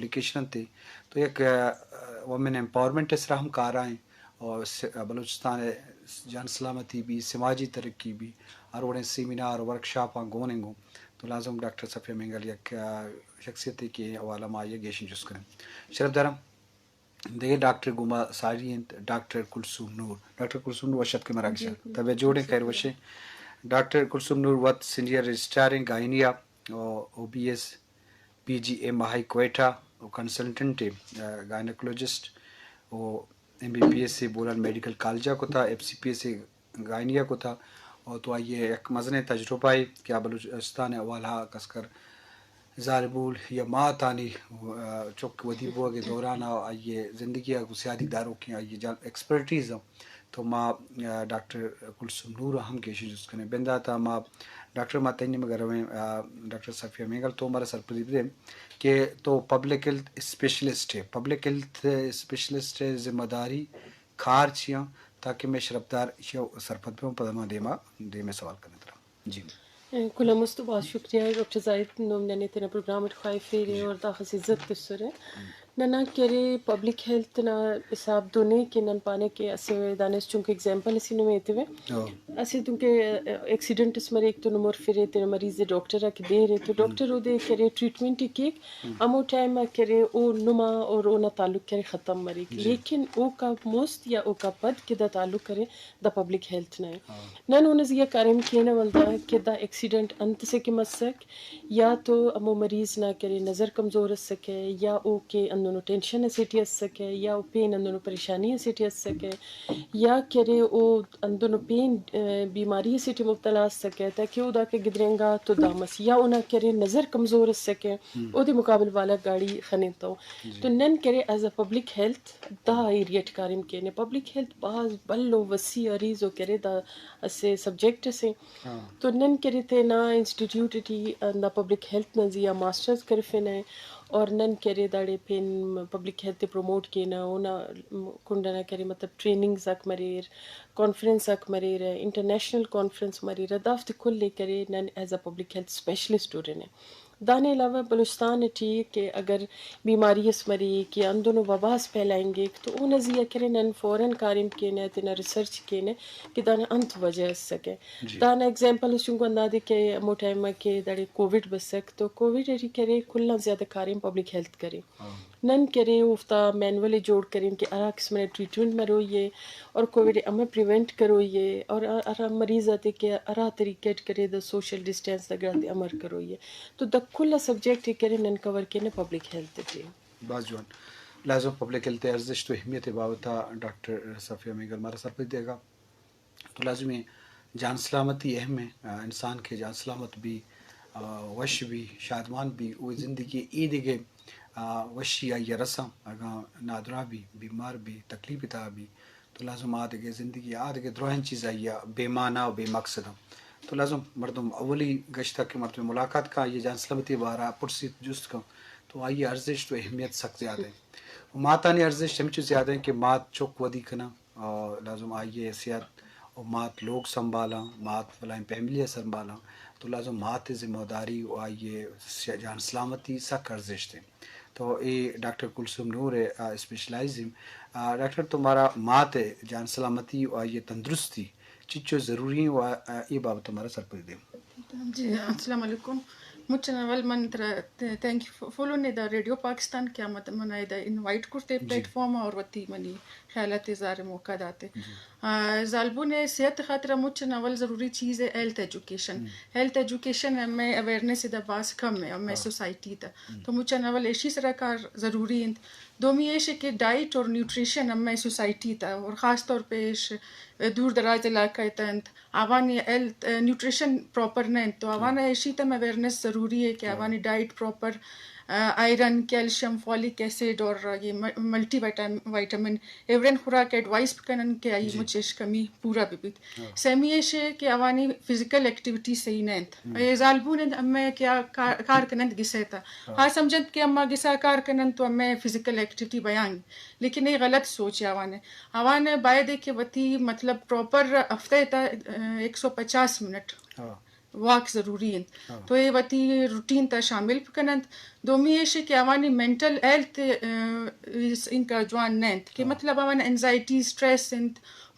ایجوکیشن انت، تو یک وومن امپاورمنٹ ءِ سرا ہم کار آئیں، اور بلوچستان ءِ جان سلامتی بی، سماجی ترقی بی، ہر وڑیں سیمینار، ورکشاپاں گون انگوں، تو لازم ڈاکٹر صفیہ مینگل یک شخصیتے کہ حوالہ ما آئی گیشیں جست کنیں۔ شرف دارم دگہ ڈاکٹر گوما ساری انت، ڈاکٹر کلثوم نور۔ ڈاکٹر کلثوم نور، وش اتکے مراگش ءَ۔ طبیعت جوڑیں، خیر وشیں؟ ڈاکٹر کلثوم نور وت سینئر رجسٹراریں گائنی ءَ، او B S P G M I Quetta, او کنسلٹنٹ، گائنیکولوجسٹ، او ایم بی پی ایس ءَ بولان میڈیکل کالج ءَ کتا، ایف سی پی ایس ءَ گائنی ءَ کتا، او تو آئی ءَ یک مزنیں تجربہ ءَ کہ آ بلوچستان ءِ حوالہ ءَ کسکر زالبول یا ماتانی، آ، چک ودی بوگ ءِ دوران ءَ آئی ءِ زندگی ءَ گوں سیادی داروکیں آئی ءِ جان ایکسپرٹیز ہم۔ تو ما، آ، ڈاکٹر کلثوم نور ءَ ہم گیشیں جست کنیں۔ بندات ءَ ما ڈاکٹر، ما تئی نیمگ ءَ رویں، آ، ڈاکٹر صفیہ مینگل، تو مارا سرپدی بدے کہ تو پبلک ہیلتھ اسپیشلسٹ ئے، پبلک ہیلتھ اسپیشلسٹ ءِ ذمہ داری کار چیاں، تاکہ مئے شرپدار ایشی ءَ سرپد بہ بنت، پدا ما دیما، دیم ءَ سوال کنیں ترا۔ جی۔ اے، کل ءَ مست ءُ باز شکریہ ڈاکٹر زاہد، نوں ننے تینا پروگرام اٹ خواہفیرے اور داخس عزت تسرے۔ ننا کرے پبلک ہیلتھ نا حساب دو نے کہ نن پانے کہ اسہ دانس چنکہ ایگزامپل اسے نمے ایتوے۔ اسے دنکہ ایکسیڈنٹ اس مریک تو نمر فرے تینا مریض ءِ ڈاکٹر آ کہ دیرے تو ڈاکٹر اودے کرے ٹریٹمنٹ ءِ کیک، ہمو ٹائم آ کرے او نما اور اونا تعلق کرے ختم مریک۔ لیکن اوکا مست یا اوکا پد کہ دا تعلق کرے دا پبلک ہیلتھ نا ءِ۔ نن اونا زی آ کاریم کینہ ولدا کہ دا ایکسیڈنٹ انت سے کہ مسک، یا تو ہمو مریض نا کرے نظر کمزور اسکہ، یا او کہ ہندنو ٹینشن اسے ٹی اسکہ، یا او پین ہندنو پریشانی اسے ٹی اسکہ، یا کرے او ہندنو پین، آ، بیماری اسے ٹی مبتلا اسکہ، تاکہ او داکہ گدرینگا تو دا مس، یا اونا کرے نظر کمزور اسکہ، اودے مقابل والا گاڑی خنینتو۔ تو نن کرے as a public health the area T کاریم کینہ۔ پبلک ہیلتھ بھاز بھلو وسیع عریض و کرے، دا اسہ سبجیکٹ اسے۔ تو نن کرے تینا انسٹیٹیوٹ ٹی ہندا پبلک ہیلتھ نا زی آ ماسٹرز کرفینہ اور نن کرے داڑے پین پبلک ہیلتھ ءِ پروموٹ کینہ، اونا کنڈ ئنا کرے مطلب ٹریننگز آک مریر، کانفرنس آک مریرہ، انٹرنیشنل کانفرنس مریرہ، دافتے کل ءِ کرے نن as a public health specialist ہُرنہ۔ دانا علاوہ بلوچستان ٹی کہ اگر بیماری اس مریک یا ہندنو وباس پھیلائنگک تو اونا زی آ کرے نن فوراً کاریم کینہ، تینا ریسرچ کینہ کہ دانا انت وجہ اسکہ۔ دانا ایگزامپل اس چنکو ہندادے کہ ہمو ٹائم آ کہ داڑے کووڈ بسک تو کووڈ ٹی کرے کل آن زیادہ کاریم پبلک ہیلتھ کرے۔ نن کرے اوفتا مینول ءِ جوڑ کرین کہ ہرا قسم نا ٹریٹمنٹ مروئی ءِ اور کووڈ ءِ امر پریونٹ کروئی ءِ اور ہرا مریض آتے کہ ہرا طریقہ اٹ کرے دا سوشل ڈسٹینس دا گڑاتے امر کروئی ءِ۔ تو دا کل آ سبجیکٹ ءِ کرے نن کور کینہ پبلک ہیلتھ ٹی۔ بھاز جوان۔ لازم پبلک ہیلتھ ءِ ارزشت و اہمیت ءِ بابت ءَ ڈاکٹر صفیہ مینگل مارا سرپدی دیگا۔ تو لازمی جان سلامتی اہم ہے، آ، انسان کے جان سلامت بھی، آ، وش بھی، شادمان بھی، وہ زندگی ای دیگه، آ، وشی آئی رساں، اگاں نادرا بھی، بیمار بھی، تکلیف تا بھی، تو لازم آ دیگه زندگی آ دیگه دراہیں چیز آئی بے معنی و بے مقصد ہم۔ تو لازم مردم اولی گشتہ کہ مردم ملاقات کا، یہ جان سلامتی بارا پرسیت جست کا، تو آئی ارزشت و اہمیت سک زیادہ ہے۔ و ماتانی ارزشت ہمچو زیادہ ہے کہ مات چک ودی کنا، آ، لازم آئی ءِ حیثیت و مات لوگ سنبھالاں، مات بلائیں فیملی ءَ سنبھالاں، تو لازم مات ءِ ذمہ داری و آئی ءِ س-، جان سلامتی سک ارزشت انت۔ تو اے ڈاکٹر کلثوم نور ءِ، آ، اسپیشلائز انت۔ آ، ڈاکٹر تو مارا مات ءِ جان سلامتی و آئی ءِ تندرستی چچو ضروری انت و، آ، اے بابت ءَ مارا سرپدی دیم۔ جی، السلام علیکم۔ مچ انا اول من ترا تے-، تھینک یو ف-، فلو نے دا ریڈیو پاکستان کہ مت-، منا ادا انوائٹ کرتے پلیٹ فارم اور وتی منی خیالات اظہار موقع داتے۔ آ، زالبون ءِ صحت خاطر مچ انا اول ضروری چیز ہے ہیلتھ ایجوکیشن۔ ہیلتھ ایجوکیشن ہمیں اویئرنیس ادا باز کم ہے ہمیں سوسائٹی تا۔ تو مچ انا اول ایشی سرا کار ضروری انت۔ دومی ایش ہے کہ ڈائٹ اور نیوٹریشن ہمیں سوسائٹی تا اور خاص طور پہ ایش دور دراز علاقہ تا انت۔ آوانی ہیلتھ، آ، نیوٹریشن پراپر نہ انت، تو آوان ءَ ایشی تم اویئرنیس ضروری ہے کہ آوانی ڈائٹ پراپر، آ، آئرن، کیلشیم، فولک ایسڈ اور یہ م-، ملٹی ویٹام-، ویٹامن ایورین خوراک ایڈوائس بکنن کہ آئی مچ ایش کمی پورا بہ بیت۔ سیمی ایش ہے کہ آوانی فزیکل ایکٹیویٹی صحیح نہ انت۔ اے زالبون انت، ہمیں کیا کار، کار کننت گسے تا۔ آ سمجھنت کہ اما گسا کار کننت تو ہمیں فزیکل ایکٹیویٹی بیان، لیکن اے غلط سوچ ہے آوان ءِ۔ آوان ءَ باید ہے کہ وتی مطلب پراپر ہفتہ ءِ تہ، آ، ایک سو پچاس منٹ واک ضروری انت۔ ہاں۔ تو اے وتی روٹین تا شامل بکننت۔ دومی ایش کہ آوانی مینٹل ہیلتھ، آ، اس، انکا جوان نہ انت کہ، ہاں، مطلب آوان اینگزائٹی، اسٹریس انت،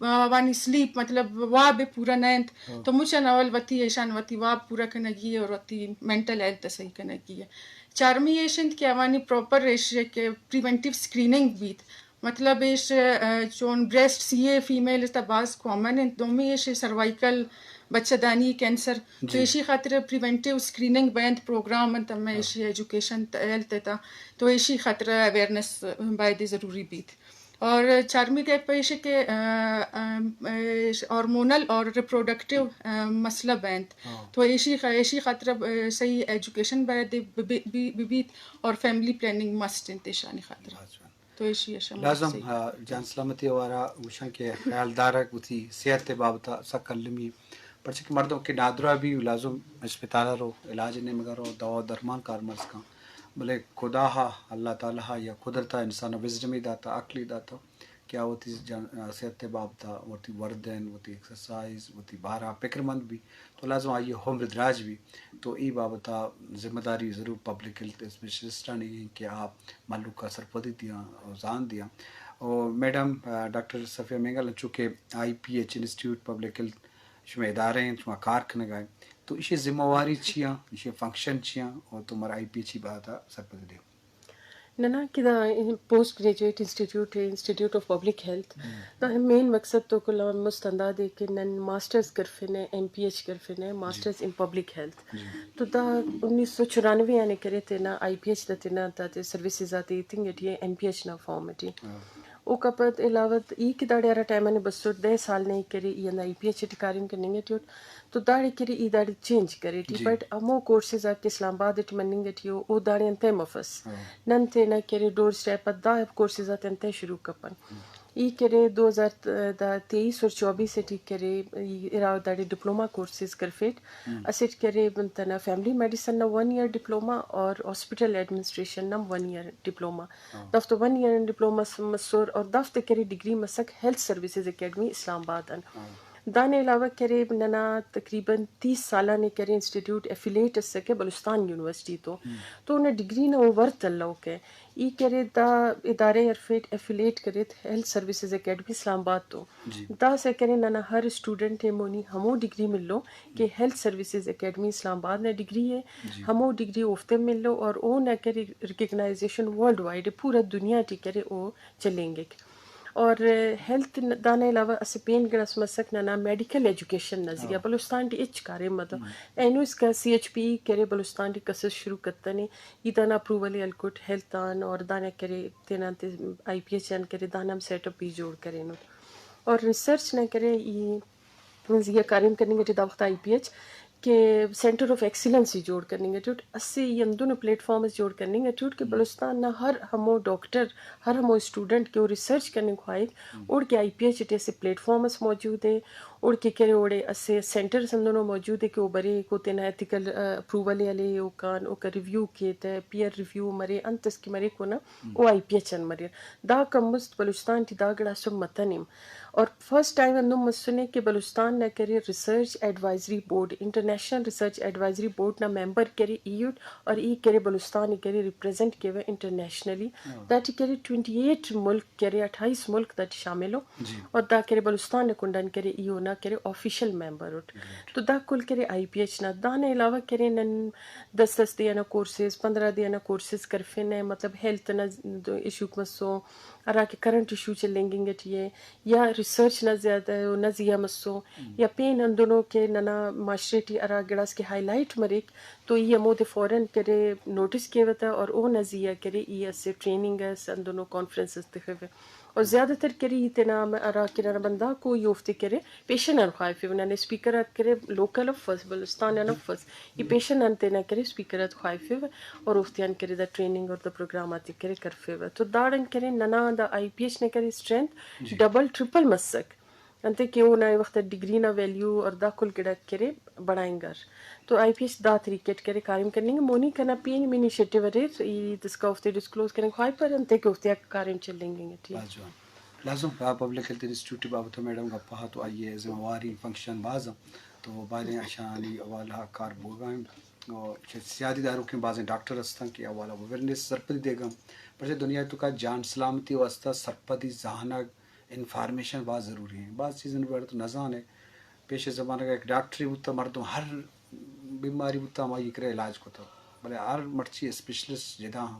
آوانی سلیپ، مطلب واب پورا نہ انت۔ ہاں۔ تو مچن اول وتی ایشان وتی واب پورا کنگی ہے اور وتی مینٹل ہیلتھ صحیح کنگی ہے۔ چارمی ایش انت کہ آوانی پراپر ایش کہ پریونٹیو اسکریننگ بیت۔ مطلب ایش، آ، چون بریسٹ سی اے فیمیل تا باز کامن انت۔ دومی ایش سروائیکل، بچہ دانی کینسر۔ تو، جی، ایشی خاطر پریونٹیو اسکریننگ بینت پروگرام انت، ہمیں، ہاں، ایشی ایجوکیشن ت-، ہیلتھ تا۔ تو ایشی خاطر اویئرنس باید ضروری بیت۔ اور چارمی گپ ایش کہ، آ، آ، ایش ہارمونل اور ریپروڈکٹیو، آ، مسئلہ بینت۔ ہاں۔ تو ایشی خ-، ایشی خاطر، آ، صحیح ایجوکیشن باید بی-، بی-، بی-، بیت اور فیملی پلاننگ مسٹ انت ایشانی خاطر۔ باز جوان۔ تو ایشی ءَ شما لازم، صحیح۔ آ، جان سلامتی ءِ وارا گوشاں کہ خیال دارگ وتی صحت ءِ بابت ءَ سک المی، پرچہ کہ مردم کہ نادراہ بی لازم اسپتال ءَ رو، علاج ءِ نیمگ ءَ رو، دوا درمان کارمرز کن، بلے خدا ءَ، اللہ تعالیٰ ءَ یا قدرت ءَ انسان ءَ وزڈمی داتا، عقلی داتا کہ آ وتی جان، آ، صحت ءِ بابت ءَ وتی وردن، وتی ایکسرسائز، وتی بارہ ءَ فکرمند بی۔ تو لازم آئی ءِ عمر دراج بی۔ تو اے بابت ءَ ذمہ داری ضرور پبلک ہیلتھ اسپیشلسٹانی ایں کہ آ مھلوک ءَ سرپدی دیاں اور زان دیاں۔ اور میڈم، آ، ڈاکٹر صفیہ مینگل، انچو کہ I P H institute public health شمئے ادارہ انت، شما کار کنگ ءَ ایں۔ تو ایشی ذمہ واری چی آں، ایشی فنکشن چی آں اور تو مارا آئی پی ایچ ءِ بابت ءَ سرپدی دے۔ ننا کہ the post graduate institute a, institute of public health, ہم۔ دا مین مقصد تو کل مست ہندادے کہ نن ماسٹرز کرفینے، ایم پی ایچ کرفینے، ماسٹرز، جی، ان پبلک ہیلتھ۔ جی۔ تو دا انیس سو چورانوے آنے کرے تینا آئی پی ایچ دا تینا دا تے سروسز آتے ایتنگ اٹی ایم پی ایچ نا فارم اٹی۔ ہاں۔ اوکا پد علاوہ ای کہ داڑے ہرا ٹائم آنے بسٹ دہ سال نے کرے ای ہندا آئی پی ایچ اٹی کاریم کننگ اٹی اٹ۔ تو داڑے کرے ای داڑے چینج کرے ٹی، جی۔ بٹ ہمو کورسز آک اسلام آباد اٹی مننگ اٹی او، او داڑے انتئے مفس۔ ہاں۔ نن تینا کرے ڈور اسٹیپ آ دا کورسز آتے انتئے شروع کپن۔ ہم۔ ای کرے دو ہزار دا تئیس اور چوبیس اٹی کرے ای ارا داڑے ڈپلوما کورسز کرفیٹ۔ ہم۔ اسٹ کرے تینا فیملی میڈیسن نا ون ایئر ڈپلوما اور ہاسپٹل ایڈمنسٹریشن نا ون ایئر ڈپلوما۔ ہاں۔ دافتے ون ایئر ڈپلوما س-، مسر اور دافتے کرے ڈگری مسک ہیلتھ سروسز اکیڈمی اسلام آباد ان۔ ہاں۔ دانے علاوہ کرے ننا تقریباً تیس سالانے کرے انسٹیٹیوٹ ایفیلیٹ اسکہ بلوچستان یونیورسٹی تو۔ ہم۔ تو اونا ڈگری نا او ورتھ الوکہ۔ ای کرے دا ادارہ ہرفیٹ ایفیلیٹ کریت ہیلتھ سروسز اکیڈمی اسلام آباد تو۔ جی۔ داسہ کرے ننا ہر اسٹوڈنٹ ءِ مونی ہمو ڈگری ملو کہ ہیلتھ سروسز اکیڈمی اسلام آباد نا ڈگری ءِ، جی۔ ہمو ڈگری اوفتے ملو اور اونا کرے ریکگنائزیشن ورلڈ وائڈ ءِ، پورا دنیا ٹی کرے او چلینگک۔ اور ہیلتھ ن-، دانا علاوہ اسہ پین گڑاس مسک ننا میڈیکل ایجوکیشن نا زیہا۔ ہاں۔ بلوچستان ٹی ہچ کاریم متو۔ ہم۔ اینو اسکا سی ایچ پی ای کرے بلوچستان ٹی کسس شروع کتنے۔ ای دانا اپروول ءِ ہلکٹ ہیلتھ آن اور دانا کرے تینا انتے آئی پی ایچ آن کرے دانا ہم سیٹ اپ ای جوڑ کرینٹ۔ اور ریسرچ نا کرے ای زیہا کاریم کننگ اٹی دا وخت آئی پی ایچ کہ سینٹر آف ایکسیلنس ای جوڑ کننگ اٹی اٹ، اسہ ای ہندنو پلیٹ فارم اس جوڑ کننگ اٹی اٹ کہ ہم۔ بلوچستان نا ہر ہمو ڈاکٹر، ہر ہمو اسٹوڈنٹ کہ او ریسرچ کننگ خواہک، ہم۔ اوڑکہ آئی پی ایچ اٹی اسہ پلیٹ فارم اس موجود ءِ، اوڑکہ کرے اوڑے اسہ سینٹر اس ہندنو موجود ءِ کہ او بریک، او تینا ایتھیکل، آ، اپروول ءِ ہلے، اوکان اوکا ریویو کیتہ، پیئر ریویو مرے، انت اس کہ مریک اونا، ہم۔ او آئی پی ایچ آن مریر۔ دا کم مست بلوچستان ٹی دا گڑاس متنم۔ اور فرسٹ ٹائم ہندن مسنے کہ بلوچستان نا کرے research advisory board, international research advisory board نا ممبر کرے ای اٹ اور ای کرے بلوچستان ءِ کرے ریپریزنٹ کیوہ انٹرنیشنلی۔ ہاں۔ داٹی کرے ٹوئنٹی ایٹ ملک کرے، اٹھائیس ملک داٹی شامل ءُ۔ جی۔ اور دا کرے بلوچستان نا کنڈان کرے ای اونا کرے آفیشل ممبر اٹ۔ گریٹ۔ تو دا کل کرے آئی پی ایچ نا۔ دانا علاوہ کرے نن دس دس دے ئنا کورسز، پندرہ دے ئنا کورسز کرفینہ، مطلب ہیلتھ نا ایشوک مسو، ہرا کہ کرنٹ ایشو چلینگنگ ٹی ءِ یا ریسرچ نا زیادہ ءُ نا زیہا مسو، ہم۔ یا پین ہندنو کہ ننا معاشرے ٹی ہرا گڑاس کہ ہائی لائٹ مریک تو ای ہمودے فوراً کرے نوٹس کیوہ تہ اور اونا زیہا کرے ای اسہ ٹریننگ اس ہندنو کانفرنس اس تخوہ۔ اور زیادہ تر کرے ای تینا ہم-، ہرا کہ ننا بندغ کو ای اوفتے کرے پیشن آن خواہفیوہ، ننے اسپیکر آک کرے لوکل افس، بلوچستان آن افس، ای پیشن آن تینا کرے اسپیکر آتے خواہفیوہ اور اوفتیان کرے دا ٹریننگ اور دا پروگرام آتے کرے کرفیوہ۔ تو داڑان کرے ننا دا آئی پی ایچ نا کرے اسٹرینتھ، جی، ڈبل ٹرپل مسک۔ انتئے کہ اونا اے وخت ڈگری نا ویلیو اور دا کل گڑاک کرے بڑائینگار۔ تو آئی پی ایچ دا طریقہ ٹی کرے کاریم کننگ۔ مونی کنا پین انیشیٹو اریر، ای داسکا اوفتے ڈسکلوز کننگ خواہپر، انتئے کہ اوفتیا کاریم چلینگنگ ٹی۔ باز جوان۔ لازم پبلک ہیلتھ انسٹیٹیوٹ بابت میڈم گپا تو آئی ذمہ واری فنکشن باز ہیں۔ تو بازیں اشانی حوالہ کار بوگا انت۔ اور چہ سیادی داروکیں بازیں ڈاکٹر ہستن کہ حوالہ اویرنس سرپدی دیگا۔ پرچہ دنیا تو کا جان سلامتی واسطہ سرپدی زانگ، انفارمیشن باز ضروری ہیں۔ باز چیزیں بارے تو نزانے۔ پیش زمانہ کا ایک ڈاکٹری بوتا، مردم ہر بیماری بوتا ہمائی کرے علاج کتا، بلے ہر مرچی اسپیشلسٹ جدا ہاں۔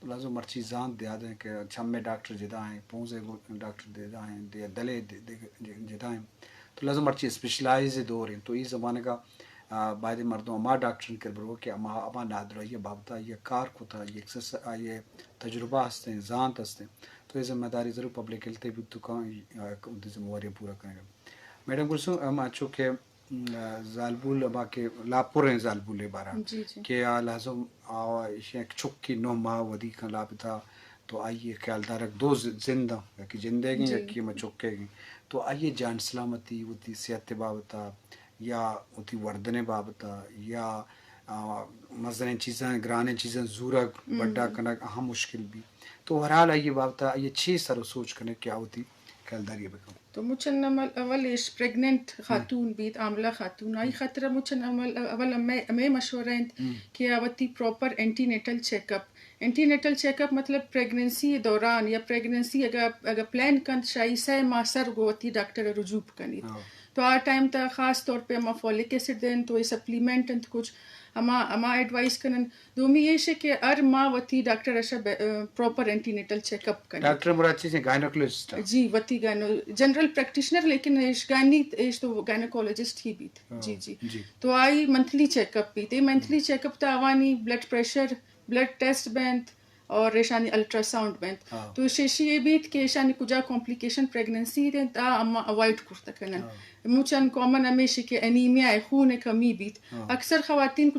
تو لازم مرچی زانت دیادیں کہ چمے ڈاکٹر جدا ہیں، پونزے گو-، ڈاکٹر جدا ہیں، دے-، دلے دے-، دے-، جدا ہیں۔ تو لازم مرچی اسپیشلائز دور ہیں۔ تو ای زمانگا، آ، باید مردم ہما ڈاکٹر کر برو کہ ہما، ہما نادراہی بابتا یہ کار کتا، یہ ایکسرسائز، یہ تجربہ ہستیں، زانت ہستیں۔ تو یہ ذمہ داری ضرور پبلک ہیلتھ بھی تو کان، آ، ذمہ واری پورا کریں گا۔ میڈم گلسم، ہم اچو کہ زالبول ہما کہ لاپر ہیں زالبول بارہ جی، جی۔ کہ آ لازم آ ایشی یک چکی نو ماہ ودی کن لاپتا، تو آئی خیال دارک دو ز-، زنداں، یکی جندے گی، جی۔ یکی ما چکے گی۔ تو آئی جان سلامتی، وتی صحت بابتا یا وتی وردن بابتا یا، آ، مزنیں چیزاں، گرانیں چیزاں زورگ، ہم۔ بڈا کنگ اہم مشکل بھی۔ تو بہرحال آئی بابتا آئی چی سر و سوچ کنگ کہ آ وتی خیال داری بکن۔ تو مچن عمل اول ایش پریگننٹ خاتون بیت، عاملہ خاتون، آئی خاطر مچن عمل اول ہمے، ہمے مشورہ انت ہم۔ کہ آ وتی proper antenatal check up, antenatal check up مطلب پریگننسی دوران یا پریگننسی اگر، اگر پلان کنت شاہی سہ ماہ سر گو وتی ڈاکٹر رجوع کنیت۔ ہاں۔ تو آ ٹائم تا خاص طور پہ ہما فولک ایسڈ دین تو یہ سپلیمنٹ انت کچھ ہما، ہما ایڈوائز کنن۔ دومی ایش کہ ہر ماہ وتی ڈاکٹر اشا بے-، proper antenatal check up کنیت۔ ڈاکٹر مراد چیزیں گائنوکولوجسٹ ہے؟ جی، وتی گائنو-، جنرل پریکٹیشنر، لیکن ایش گائنی، ایش تو گائنوکولوجسٹ ہی بیت۔ ہاں، جی، جی۔ جی۔ تو آئی منتھلی چیک اپ بیت۔ اے منتھلی چیک اپ تا آوانی بلڈ پریشر، بلڈ ٹیسٹ بینت اور ایشانی الٹراساؤنڈ بینت۔ ہاں۔ تو شیشی یہ بیت کہ ایشانی کجا کمپلیکیشن پریگننسی دینت، آ اما اوائڈ کرتا کنن۔ ہاں۔ مچن کامن ہمیشی کہ انیمیا ہے، خون کمی بیت۔ ہاں۔ اکثر خواتین